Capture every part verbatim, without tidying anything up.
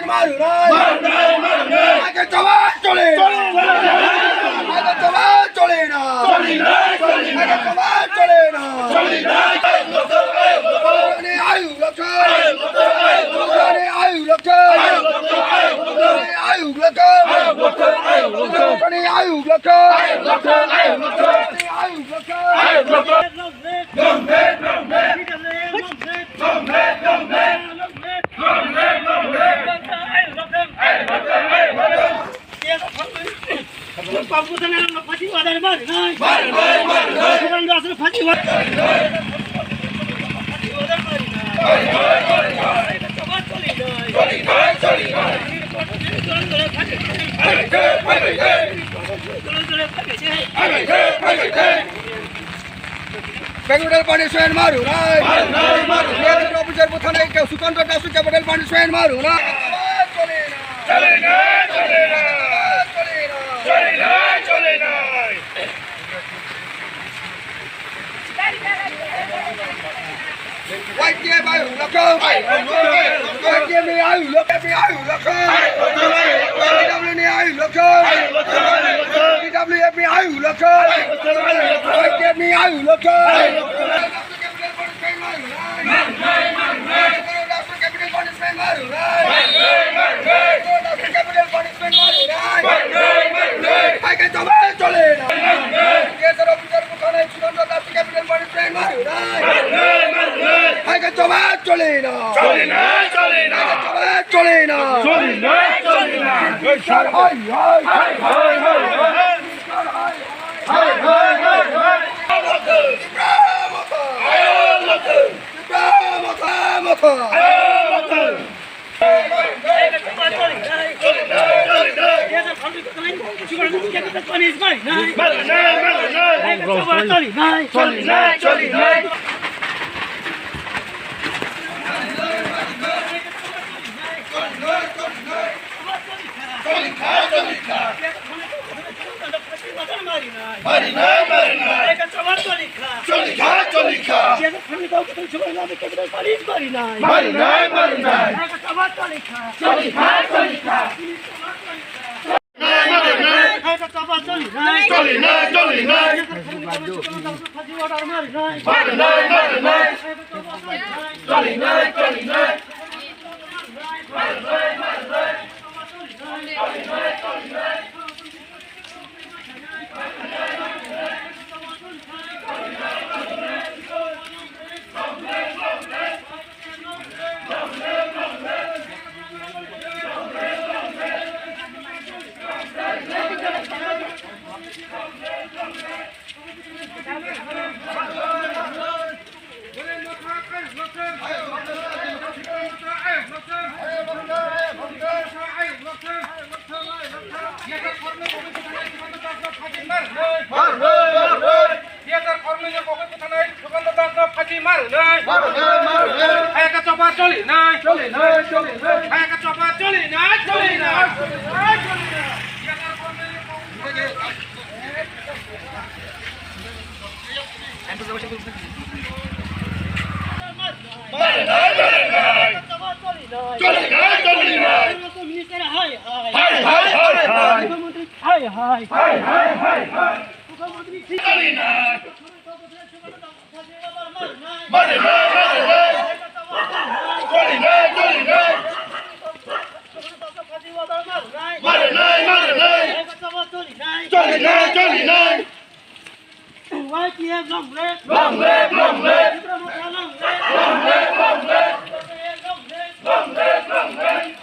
Maru nai. Maru nai, maru nai. Agar jawab chole na. Chole na. Agar jawab chole na. Chole nai, chole nai. Agar jawab chole na. Chole nai. Ani ayu lokha. Ani ayu lokha. Ani ayu lokha. Ani ayu lokha. Long live, long live. Long live, long live. Long live, long live. Capital punishment maru nai. Maru nai, maru nai. Officer buthanai ke Sukanta Das capital punishment maru nai. Chole na, chole na. Chole na, chole na. Y T F ayu lokha. Y T F ni ayu lokha, ni ayu lokha. P W ni ayu lokha. P W F ni ayu lokha. Y T F ni ayu lokha. Hai ke chole, chole na. K S R officer buthanai Sukanta Das capital punishment maru nai. Hai ke jawab chole na. Chole na, chole na. Hai ke jawab chole na. Chole na, chole na. Hai, hai. Hai, hai, hai, hai. Hai, hai, hai, hai. Tipra Motha. Tipra Motha, Motha. Marinai, marinai. Choli kha, choli kha. Marinai, marinai. Choli kha, choli kha. Marinai, marinai. Choli nai, choli nai. Marinai, marinai. Choli nai, choli nai. Hai ka choba choli nai. Choli nai, choli nai. Hai ka choba choli nai, choli nai. Choli nai, choli nai. Hai, hai, hai, hai. Hai, hai. Hai, hai, hai, hai. Choli nai. Mari nai, mari nai. Choli nai, choli nai. Mari nai, mari nai. Choli nai, choli nai. Y T F long live. Long live, long live. Tipra Motha long live. Long live, long live. Long live, long live.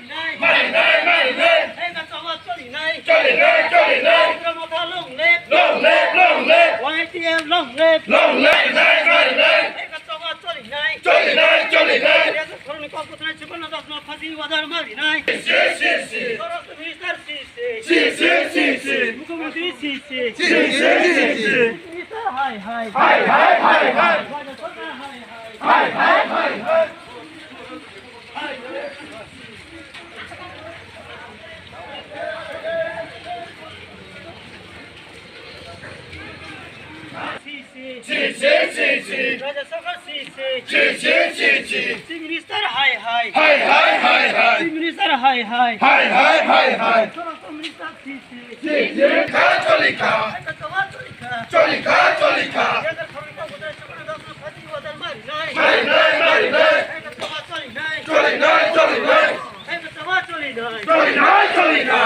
Marinai, marinai. Hei, kachoma cholinai. Cholinai, cholinai. Tipra Motha long live. Long live, long live. Y T F long live. Long live, marinai, marinai. Hei, kachoma cholinai. Cholinai, cholinai. Yes, khoroknwi kok bwtharnai Sukanto Das no phaji order marinai. Si, si, si. Swarast Minister si, si. Si, si, si, si. Mukhyamantri si, si. Si, si, si, si. Minister hai, hai. Hai, hai, hai, hai. Rajya Sarkar hai, hai. Hai, hai, hai, hai. Si, si. Si, si, si, si. Rajya Sarkar si, si. Si, si, si, si. Chief Minister hai, hai. Hai, hai, hai, hai. Chief Minister hai, hai. Hai, hai, hai, hai. Swarast Minister si, si. Si, si. Cholikha, cholikha. Cholikha, cholikha. Cholikha, cholikha. Marinai, marinai. Cholinai, cholinai. Cholinai, cholinai.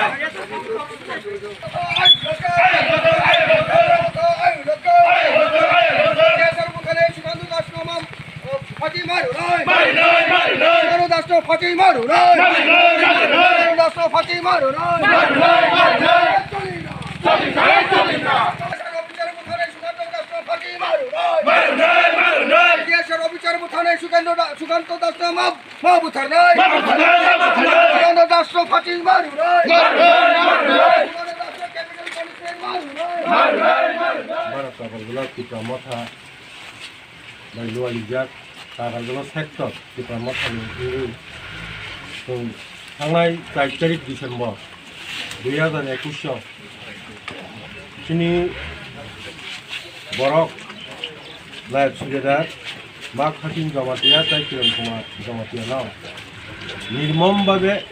Phaji marinai. Marinai, marinai. Sukanto Das no phaji marinai. Marinai, marinai. Sukanto Das no phaji marinai. Marinai, marinai. Cholinai, cholinai. Sukanto Das no phaji marinai. Marinai, marinai. T S R officer butharnai Sukanto Da-, Sukanto Das no ma, ma butharnai. Ma butharnai, ma butharnai. Sukanto Das no phaji marinai. Marinai, marinai. Sukanto Das no capital punishment marinai. Marinai, marinai. Bharat Sabal Gulak Tipra Motha bai lualijak Takarjala sector Tipra Mothani wngwi chwng thangnai char tarik December dui hazar ekwis o chini borok Nayab Subedar Mak Hasim Jamatia tei Kiran Kumar Jamatia no nirmom babe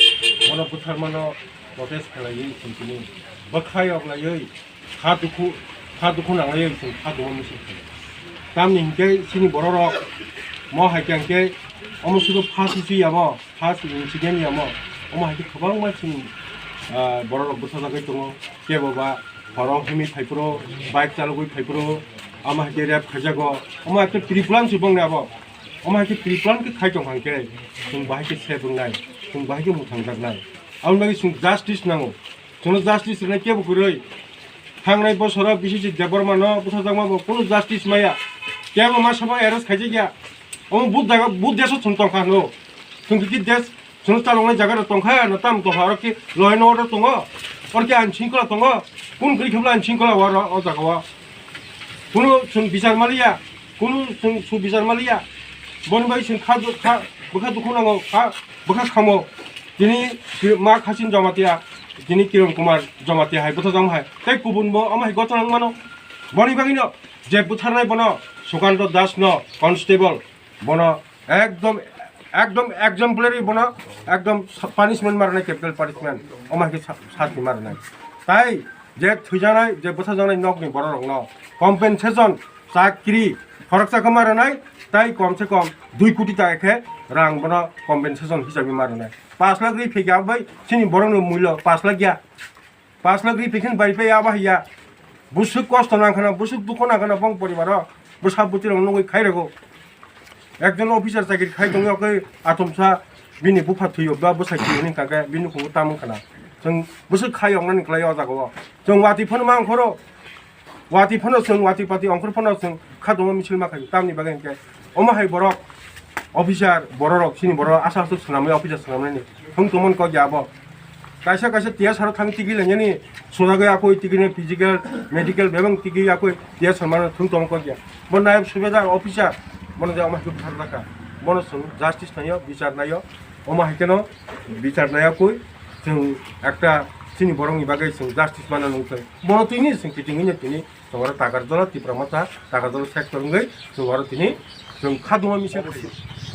bono bwtharmano protest khlaiwi chwng tini bwkhayok laiwi kha dukhu, kha dukhu nanglaiwi chwng kha duma misil khaio. Tamni hinkhe chini bororok mo hai khe hinkhe omo sudu first issue yamo, first incident yamo, omo hai khe kwbangma chini, ah, bororok bwsajagwi tongo. Kebo ba horo himwi phaiphuru, bike chalogwi phaiphuru, omo hai khe rape khaijago. Omo hai khe pre-plan se bongni abo. Omo hai khe pre-plan khe khai tong kha hinkhe chwng bahai khe safe wngnai, chwng bahai khe mwthangjaknai. Aboni bagwi chwng justice nango. Chwngno justice rwnai kebo kwrwi. Thangnai bosoro B C C Debbarma no bwtharjakma bo kunu justice maya. Kebo ma sabo arrest khaijak ya. Omo but jaga, but desh o chwng tongkha hwno. Chwng khe desh, chwngno chaloknai jaga rok tongkha, na tam tongkha, oro khe law and order tongo. Oro khe ain shringkhola tongo. Kun kwrwi khe bo ain shringkhola o oro, o jaga o. Kunu chwng bichar maliya, kunu chwng su bichar maliya. Boni bai chwng kha, kha, bwkha dukhu nango, kha, bwkha khamo. Tini Mak Hasim Jamatia, tini Kiran Kumar Jamatia hai bwthajak hai. Tei kubun bo omo hai gochorang mano. Boni bagwi no je bwtharnai bono Sukanto Das no constable bono ekdom, ekdom exemplary bono ekdom punishment marnai, capital punishment. Omo hai khe sa-, sasti marnai. Tai je thwijaknai, je bwtharjaknai nokni bororokno compensation, chakri, khoroksa khe ma rwnai, tai kom se kom dui koti taka khe rang bono compensation hisabe ma rwnai. Pash lakh ri phikya bai chini borokni mullo pash lakh ya. Pash lakh ri phikhin bai phai abo haiya. Busuk kosto nang khana, busuk dukho nang khana bong poribaro. Bwsa bwtwi rok nugwi khai rego. Ekjon officer chakri khai tongwi okhe atomsa bini bupha thwiyo ba bwsai thwiyo ni kake bini khungo tamung khana. Chwng bwswk khai wngnani kwlai o jaga o. Chwng watwi phano ma ongkhoro. Watwi phano chwng watwi pati ongkhor phano chwng kha tongma misil ma khai. Tamni bagwi hinkhe omo hai borok officer bororok chini borok aswk aswk swnamwi officer swnamnani thung tongmani kok ya abo. Kaisa kaisa T S R o thang tigi lainani sojagwi akoi tigi ni physical, medical bebak tigi akoi T S R mano thung tong kok ya. Bo nayab subedar officer bono je omo hai khe butharjakha. Bono chwng justice naio, bichar naio. Omo hai kheno bichar naiya koi chwng ekta chini borokni bagwi chwng justice mana nung thai. Bono tini chwng kiting wngya tini. Chwng oro Takarjala Tipra Motha, Takarjala sector wngwi chwng oro tini chwng kha duma misil khai.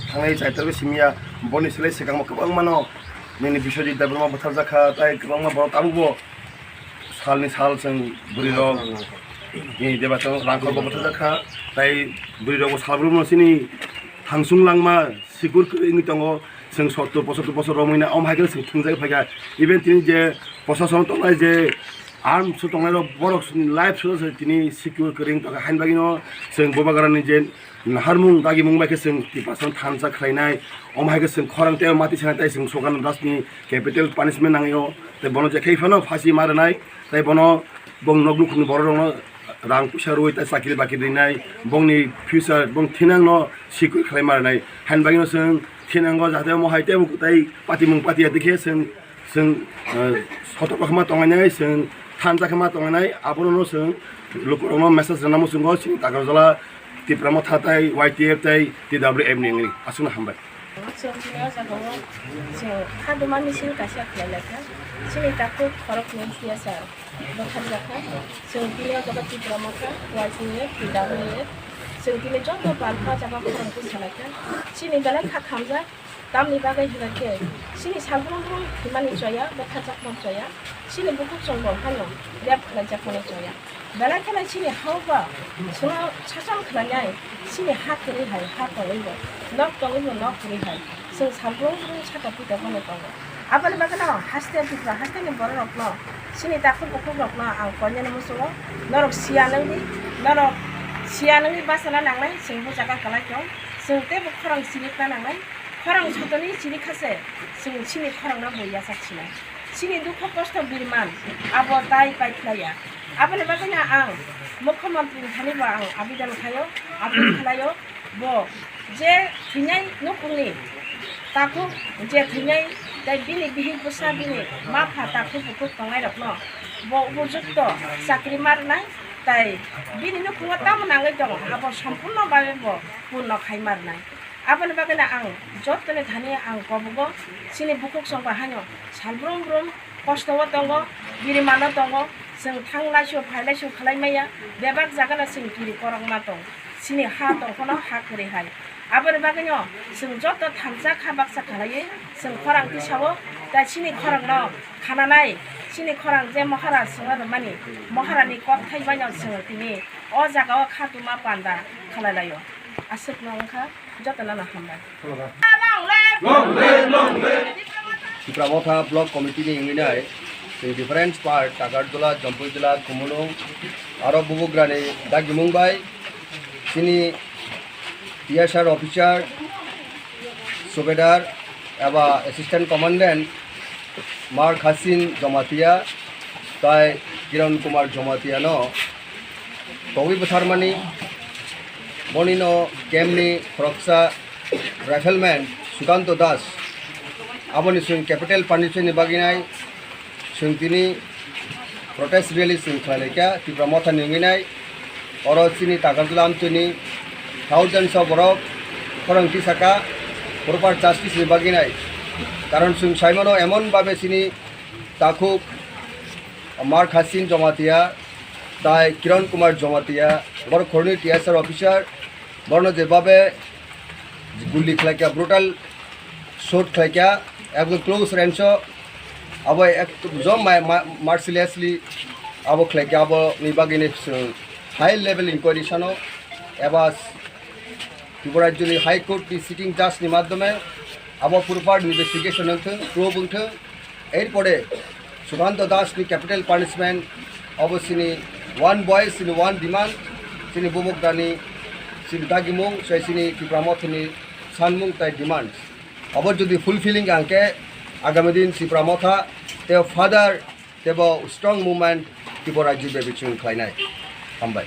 Thangnai chaitor simiya boni silai swkang kwbangmano nini Biswajit Debbarma butharjakha, tai kwbangma borok tabukbo salni sal chwng bwrwirok nini deba chwng rangkhorbo butharjakha, tai bwrwirokbo salbrumno chini thangsung langma sikur kwrwi wngwi tongo, chwng sottor pochottor bosor romwi na, omo hai khe chwng thwngjagwi phaikha. Even tini je prosason tongnai je Arm su tongnai rok borok sini life su se tini secure kwrwng tongkha, hain bagwi no chwng Bubagrani je naharmung dagimung bai khe chwng Tiprasano thansa khlainai, omo hai khe chwng khorang tei mati sanai tei chwng Sukhanta Das ni capital punishment nangwi o, tei bono je khai phano phasi ma rwnai, tei bono bong nok nukhungni borok rokno rang puisa rwi tei chakri bakri rinai, bongni future bong thinangno secure khlai ma rwnai, hain bagwi no chwng thinango jahate omo hai tei tei patimung patiya dikhe chwng Chwng, eh, sotok rok ma tongnai, chwng thansa khe ma tongnai, abono no chwng lukurokno message rwna muchungo, chini Takarjala Tipra Motha tei Y T F tei T W F ni wngwi. Aswkno hambai. Chwng chini o jaga o chwng khaduma misil kaisa khlai lai kha. Chini takhuk khoroknwi C S R bwtharjak kha. Chwng tini o jaga Tipra Motha, Y T F, T W F, chwng tini joto palpha jaga khorang khe salai kha. Chini belai kha khamjak. Tamni bagwi hwnkha khe, chini salbrumbrung thwimani choya, bwthajak man choya, chini bukhuk chwng bo phano rep khlaijak mani choya. Belai kheno chini ha-o ba chwngno sason khlainai, chini ha kwrwi hai ha tongwi bo, nok tongwi bo nok kwrwi hai, chwng salbrumbrung saka pita phano tongo. Aboni bagwino haste Tripura hasteni bororokno, chini takhuk bukhukrokno ang koinani muchungo, norok siya nangdi, norok siya nangdi bachana nangnai, chwng bo jaga kwlai tong, chwng teibo khorang chirikna nangnai. Khorang sotoni chini kha se, chwng chini khorangno bo yachak sinai. Chini dukhu kosto biriman, abo tai pai khlaiya. Aboni bagwino ang Mukhyamantri ni thani bo ang abedan khlaio, appeal khlaio, bo je thwinai nukhungni takhuk, je thwinai tei bini bihik bwsa, bini ma pha takhuk bukhuk tongnairokno bo upojukto chakri ma rwnai, tei bini nukhungo tamo nangwi tongo, abo sompurno babe bo purno khai ma rwnai. Aboni bagwino ang jottoni thani ang kobogo, chini bukhuk chwngkha haino salbrum brum kosto o tongo, birimano tongo, chwng thang laisio phai laisio khlai maya, bebak jagano chwng kiri korokma tong, chini ha tong phano ha kwrwi hai. Aboni bagwino chwng joto thansa kha baksa khlaiwi chwng khorang tisao, tei chini khorangno khananai, chini khorang je Maharaj swngo rwmani, Maharani kok thai baino chwng tini o jagao khatuma panda khlai laio. Aswkno wngkha, jotono no hambai. Tipra Motha Block Committee ni wngwi nai, chwng different part, Takarjala, Jampui Jila, Khumulwng, aro Bubagrani dagimung bai, chini T S R officer, subedar, eba assistant commandant, Mar Khasin Jomatia, tai Kiran Kumar Jomatia no togwi bwtharmani, boni no camp ni khoroksa rifleman Sukanto Das, aboni chwng capital punishment ni bagwi nai chwng tini protest rally chwng khlai lai kha Tipra Motha ni wngwi nai. Oro chini Takarjala amchini thousands of borok khorang tisaka proper justice ni bagwi nai. Karon chwng saimano emon babe chini takhuk Mar Khasin Jomatia, tai Kiran Kumar Jomatia, borok khoroknwi T S R officer, borokno je babe guli khlai kha, brutal shot khlai kha, ekdom close range o, abo ekdom ma-, ma-, mercilessly abo khlai kha, aboni bagwino chwng high level inquiry sano, eba Tripura Rajyoni High Court ni sitting judge ni madhyome abo proper investigation wngthwng, probe wngthwng. Erpore Sukanto Das ni capital punishment, abo chini one voice, chini one demand, chini Bubagrani, chini dagimung, sai chini Tipra Mothani sanmung tai demands. Abo jodi fulfilling hwnkhe agami din Tipra Motha tei further teibo strong movement Tripura Rajya bebak chwng khlainai. Hambai.